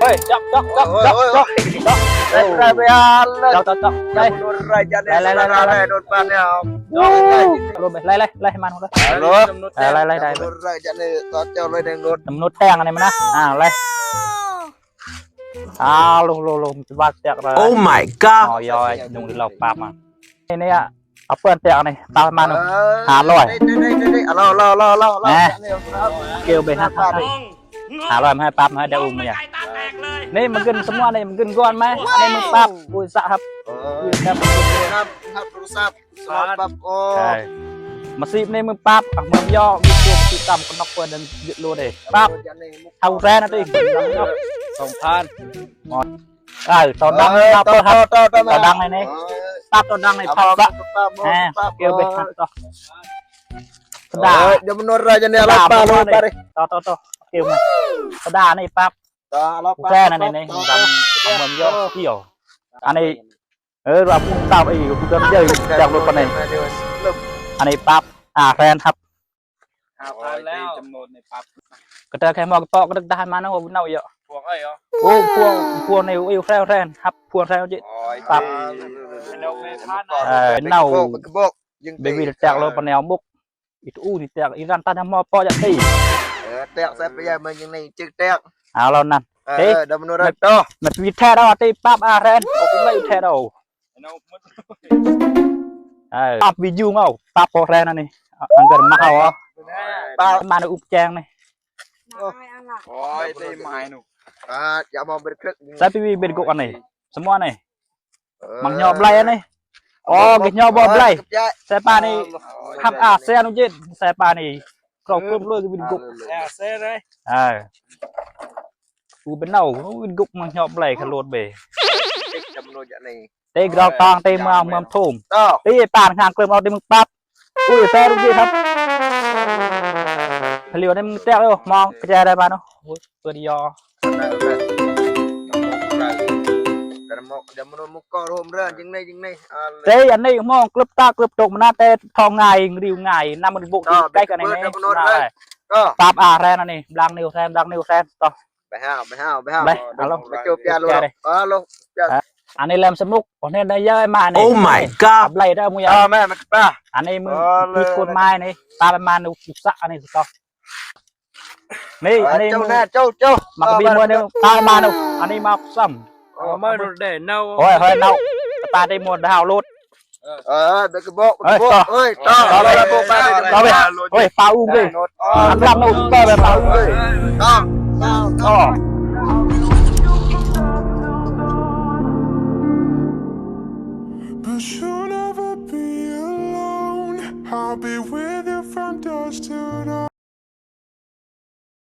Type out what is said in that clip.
ເຮີ້ຍ ຈອກ ຈອກ ຈອກ ໂອ້ຍ ຈອກ ໂອ້ຍ ຈອກ ໂອ້ຍ ຈອກ ເອີ ໄປ ໄປ ໄປ ເອົາ ຈອກ ຈອກ ຈອກ ໄປ ໄປ ໄປ ໄປ ໂດນປານແລ້ວ ໂດນປານແລ້ວ ໄປ ໄປ ໄປ ລົງໄປ ໄລ່ ໄລ່ ໄລ່ໃຫ້ມັນ ໂອ້ ໄລ່ ໄລ່ ໄລ່ ໄລ່ ໂດນໄລ່ຈັກນີ້ ຕອນເຈົ້າໄລ່ແດງໂດນ ມະນຸດແຕ່ງອັນນີ້ມັນນະ ອ່າ ໄລ່ ອ້າວ ລົງ ລົງ ລົງ ຈະບາດແຕກເລີຍ Oh my god ເອົາ ຍອຍ ຍຸງລາວປາບມາ ນີ້ ນີ້ ເອົາເປື້ອນແຕກນີ້ ປາບປະມານ ເອີ ຫ້າຮ້ອຍ ນີ້ ນີ້ ນີ້ ນີ້ ເອົາ ລາວ ລາວ ລາວ ລາວ ແນ່ ເກັບໄປ ຫ້າຮ້ອຍ ມາໃຫ້ປາບ ມາໃຫ້ດາອຸມ ນີ້ ມັນຂຶ້ນສະໝວນນີ້ ມັນຂຶ້ນກ່ອນໄໝ ອັນນີ້ມັນປາບ ອຸຍສະ ຮັບ ເອີ ຮັບ ຮັບ ຮັບໂທລະສັບ ສະໝວນປັບ ໂອ້ ມາຊີບນີ້ມັນປາບ ເມືອງຍໍ້ ມີຕົວທີ່ຕ່ຳກວ່ານອກເພິ່ນນັ້ນເຍອະໂລດເດ້ ປາບ ເທົ່າແຮນນະຕິ ສອງພັນ ເອີ ຕອນດັງ ເອີ ຕອນດັງນີ້ນີ້ ເອີ ປັບຕອນດັງນີ້ ເອົາ ປັບ ປັບ ປັບ ແຮ ປັບ ເກັບໄປ ເອີ ປັບຕໍ່ ສະດາ ເອີ ດຽວມັນໂນດຣາຈະແນວ ສະດາ ປັບ ປັບ ໂລດ ເອີ ຕໍ່ ຕໍ່ ຕໍ່ ເກັບມາ ສະດານີ້ປັບ ຕໍ່ ເອົາ ປັບ ແຮນອັນນີ້ນີ້ ປັບ ດຳ ດຳ ດຳ ດຳ ດຽວ ດຽວ ອັນນີ້ ເອີ ວ່າຜູ້ຕາມອີກ ຜູ້ດຳໃຫຍ່ ຈາກລົດປານໃດ ອັນນີ້ປັບ ອ່າ ແຮນຮັບ ຫ້າພັນແລ້ວ ຈຳນວນໃນປັບ ກະເຕີແຄ່ໝໍກະເປາະກະດຶກທະຫານມານຳ ເນົ່າເອີຍ ພວກເອີຍ ໂອ້ ພວກ ພວກໃນເອີຍແຮນ ແຮນ ຮັບ ພວກແຮນຈິ ໂອ້ຍ ປັບ ເອີ ເອີ ເນົ່າ ເປັນກະບອກ ເປັນກະບອກ ເບບີແຕກໂລດປາແນວບຸກ ອີຕູນີ້ແຕກ ອີຣານຕັດຫາໝໍເປາະຢາກຕີ ເອີ ແຕກໃສ່ໄປຍາມມັນຍັງໃນຈຶ່ກແຕກ ເອົາແລ້ວນັ້ນ ເອີ ເອີ ດຳໂນດຣາ ຕໍ່ ມັນວິແທດເອົາ ຕີປັບ ອ່າ ແຮນ ເອົາໄປແທດເອົາ ເອີ ປັບວິຢູເອົາ ປັບໂປແຮນອັນນີ້ ອັນເກີດມາເອົາ ປັບມາໃນອຸບແຈງນີ້ ໂອ້ຍ ໄດ້ໄມ້ໜູ ອ່າ ຢ່າມອງເບັດເຄີກ ໃສ່ປີວີເບັດກົກອັນນີ້ ສະໝວນນີ້ ມັນຫຍໍ້ໄບອັນນີ້ ອໍ ກິນຫຍໍ້ບໍ່ໄບ ໃສ່ປານີ້ ຮັບອາເຊນເຢັນ ໃສ່ປານີ້ ຄອບຄວມເລີຍວິນກົກ ອາເຊນເລີຍ ເອີ ອູເປັນເນົ່າ ວິນກົກມັນຫຍໍ້ໄບຂະໂລດເບ ເຕະກຣອກຕອງ ເຕະເມືອງ ເມືອງໂທມ ເຕະປານຫາງເກີມເອົາ ເຕະມຶງປັບ ອຸ້ຍ ແຊລູກນີ້ຄັບ ພະລິວໄດ້ມຶງແຕກເອີ ມອງກະແຈໄດ້ບາດເນາະ ເປີດຢໍ ເຕະອັນນີ້ມອງກລຶບຕາກລຶບຕົກມານະ ແຕ່ທອງງ່າຍ ຣິວງ່າຍ ນ້ຳມັນບົກໄກກັນນີ້ ປັບອາແຮນອັນນີ້ ບລັງນິວແຮນ ບລັງນິວແຮນ ຕໍ່ ໄປຫາ ໄປຫາ ໄປຫາ ໄປ ເອົາລົງ ໄປໂຈບຢາໂລດ ເອົາລົງ ອັນນີ້ແຫຼມສະໝຸກ ໂອເນດໄດ້ເຢີມານີ້ Oh my god ໄບເດີ ມຶງຢ່າ ເອີ ແມ່ ມັນປາ ອັນນີ້ມຶງຜິດກົດໝາຍນີ້ ປາປະມານອຸສະອັນນີ້ ຕໍ່ ນີ້ ເອີ ອັນນີ້ ເຈົ້າ ແນ່ ເຈົ້າ ເຈົ້າ ມັກກະບີ ເອີ ມື້ນີ້ ຕາຍມາໜູ ອັນນີ້ມາຊ້ຳ ເອົາມາໂດນແດດເນົ່າ ໂອ້ຍ ເຮີ້ຍ ເນົ່າ ຕາໄດ້ໝົດ ດາວໂລດ ເອີ ເອີ ເປັນກະບອກ ເອີ ເປັນກະບອກ ເອີ ເອີ ຕໍ່ ຕໍ່ເລີຍ ໂບກໄປ ຕໍ່ໄປ ໂອ້ຍ ປາອຸ້ມເດ້ ອັນລຳໂນ ຕໍ່ໄປ ປາອຸ້ມເດ້ ຕໍ່ ຕໍ່ ຕໍ່ But you'll never be alone. I'll be with you from dusk till dawn.